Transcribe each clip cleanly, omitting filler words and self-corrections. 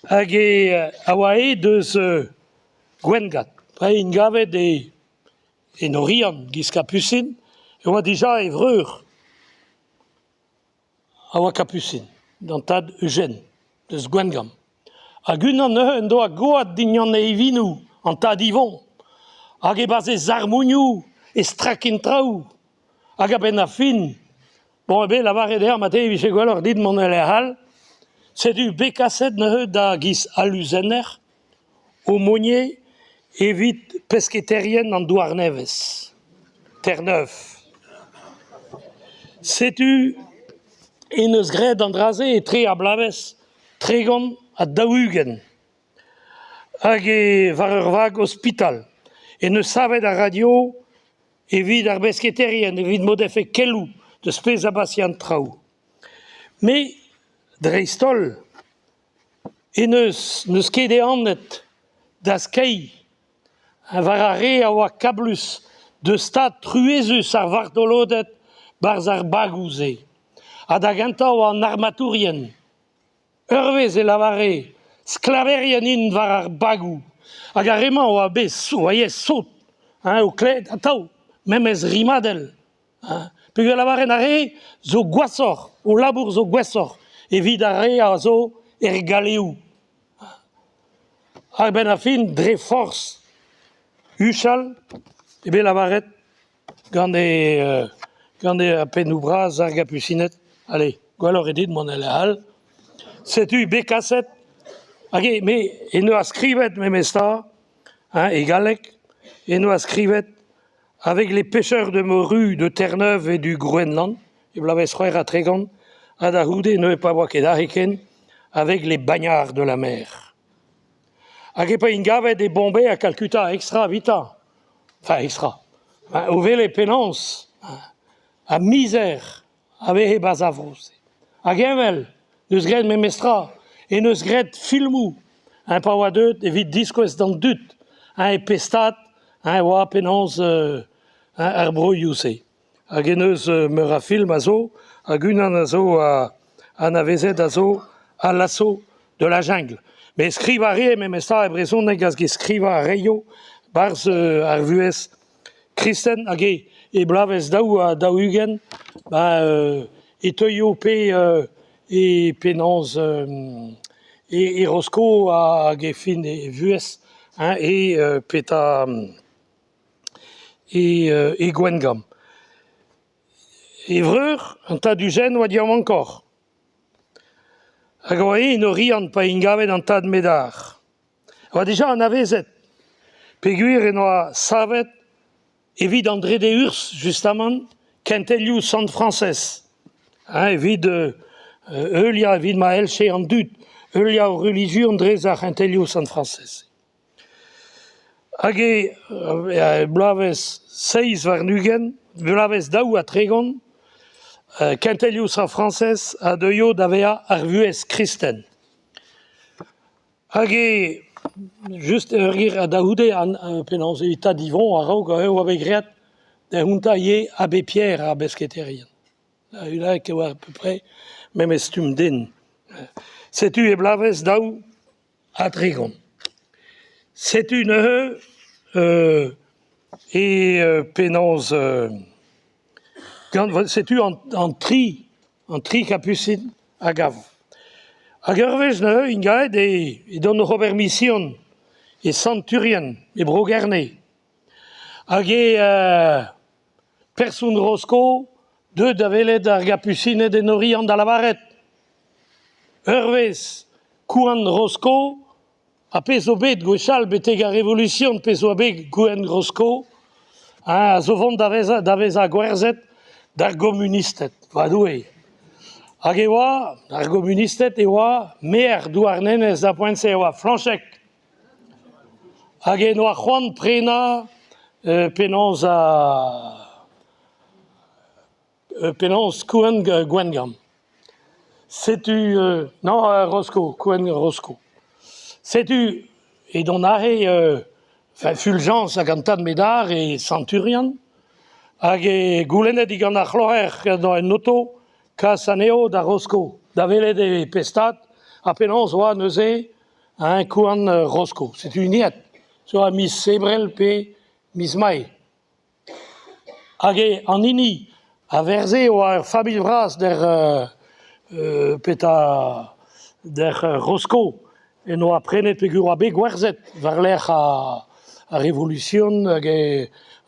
Hag e a oa aet eus Gwengad. Pa int gavet e en Oriant giz Kapusin e oa dija e vreur a oa Kapusin, d'an tad Eugène, eus Gwengamp. Hag unan neuze en doa gwad dindan e ivinoù, an tad Yvon. Hag e-barzh e sarmonioù e strakin traoù. Hag a-benn ar fin, bon eo bet lavaret dezhañ marteze e vije gwelloc'h dit mont e lec'h all. Setu bet kaset neuze da giz aluzenner aumônier evit pesketaerien an Douar-Nevez, Terre-Neuve. Setu en deus graet an dra-se etre ar bloavezh 30 ha 40. Hag e war ur vag ospital en deus savet ar radio evit ar besketaerien, evit m'o defe keloù deus pezh a base an traoù. Met dreist-holl en deus n'eus ket ehanet da skeiñ war ar re a oa kablus deus stad truezus ar vartoloded 'barzh ar bagoù-se. Ha da gentañ e oa an armatourien. Ur wezh e lavare sklaverien int war ar bagoù hag ar re-mañ a oa bet oa ivez sot hein, o klevet atav memes rimadell hein. Peogwir lavaren ar re zo gwashoc'h, o labour zo gwashoc'h evit ar re a zo er galeoù. A-benn ar fin, dre forzh huchal eo bet lavaret Gant e gant e pennoù bras ar gapusined, allez, gwelloc'h eo dit mont e lec'h all. Setu bet kaset hag eo me en doa skrivet memestra hein, e galleg, en doa skrivet avec les pêcheurs de morue de Terre-Neuve et du Groenland, e bloavezh 36, ha da c'houde neuze pa oa ket aze ken, avec les bagnards de la mer. Hag e pa int gavet e Bombay ha Calcutta extra evitañ. Enfin, extra. O welet penaos ha mizer a veze 'barzh ar vro-se. Hag heñvel, n'eus graet memestra, en deus graet filmoù hein, pa oa deuet evit diskouez d'an dud hein, e pe stad hein, e oa penaos ar broioù-se. Hag en deus meur a film a zo, hag unan a zo anavezet a zo À l'assaut de la jungle. Met skrivañ a rae memestra e brezhoneg hag e skrivañ a raio 'barzh ar vuhez kristen hag e bloavezh 42 ba e teuio pe e penaos e Rosko hag e fin e vuhez hein e petra e Gwengamp. E vreur, an tad Ujen, oa diaouankoc'h. Hag a oa eñ en Oriant pa int gavet an tad Medar. A oa dija anavezet peogwir en doa savet evit an Drede-Urzh justamant kentelioù Sant Frañsez hein, evit heuliañ evit ma hellje an dud heuliañ o relijion dre ar c'hentelioù Sant Frañsez. Hag e bloavezh 27, bloavezh 32, kentelioù Sant Frañsez a deuio da vezañ ar vuhez kristen. Hag e just ur ger da c'houde penaos evit Tad Yvon a-raok e oa bet graet da gontañ ivez Abbé Pierre ar besketaerien. A-unan e oa à peu près memes stumm den. Setu e bloavezh 32. Setu neuze e penaos gant setu an tri an tri kapusin a gav. Hag ur wech neuze int aet edont oc'h ober mision e Sant-Turien e Bro-Gerne. Hag eo person Rosko deuet da welet ar gapusined en Oriant da lavaret ur wezh kouant Rosko Ha pezh zo bet gwechall betek ar Revolusion, pezh zo bet gouenn Rosko, a zo vont da vezañ da vezañ gwerzhet d'ar gomunisted, va Doue. Hag e oa, ar gomunisted e oa maer Douarnenez da poent-se e oa Flañcheg. Hag en oa c'hoant prenañ penaos ar Penaos kouent Gwengamp. Setu non Rosko, kouent Rosko. Setu edon aze Fuljañs hag an tad Medar e Sant-Turian hag e goulennet digant ar c'hloer gant un oto kas anezho da Rosko da welet e pe stad ha penaos oa neuze. Hein, kouant Rosko. Setu hini zo a miz Ebrel pe miz Mae. Hag eo an hini a verze e oa ur familh vras d'er petra d'er Rosko en doa prenet peogwir e oa bet gwerzhet war-lerc'h ar Revolusion hag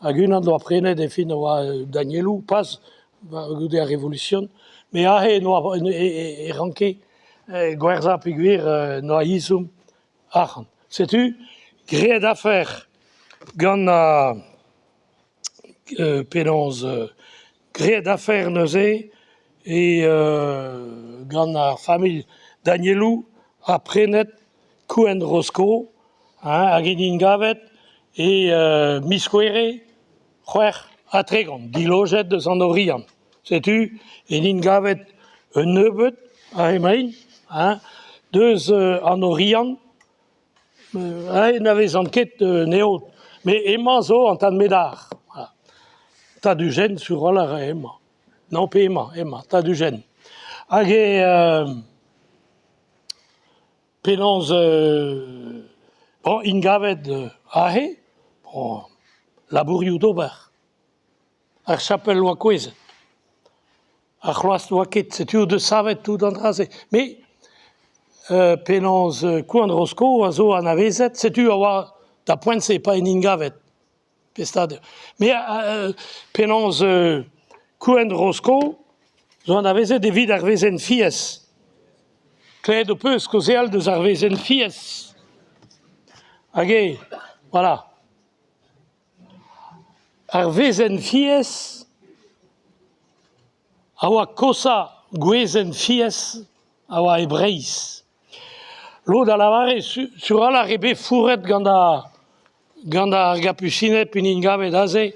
hag unan 'doa prenet e fin e oa Danielou pas goude ar Revolusion met aze e oa e ranke gwerzhañ peogwir 'noa ezhomm arc'hant. Setu graet afer gant penaos graet afer neuze e gant ar familh Danielou ha prenet kouent Rosko hein hag en em gavet e miz Gouere 36, dilojet eus an Oriant. Setu en em gavet un nebeud aze emaint hein deus an Oriant aze n'anavezan ket anezho met hemañ zo an tad Medar voilà. Tad Ujen sur a-walc'h eo hemañ. Non pe hemañ, hemañ, tad Ujen. Hag eo Penaos bon int gavet aze, bon labourioù d'ober. Ar chapel oa kouezhet. Ar c'hloaz n'oa ket, setu o deus savet tout an dra-se. Met penaos Koan Rosko a zo anavezet, setu a oa d'ar poent-se pa en int gavet. Pe stad eo. Met penaos Koan Rosko zo anavezet evit ar wezenn fiez. Klevet ho peus kaozeal deus ar wezenn fiez. Hag eo, voilà. Ar wezenn fiez a oa koshañ gwezenn fiez a oa e Breizh. Lod a lavare sur a-walc'h eo bet fourret gant ar gant ar gapusined p'int gavet aze.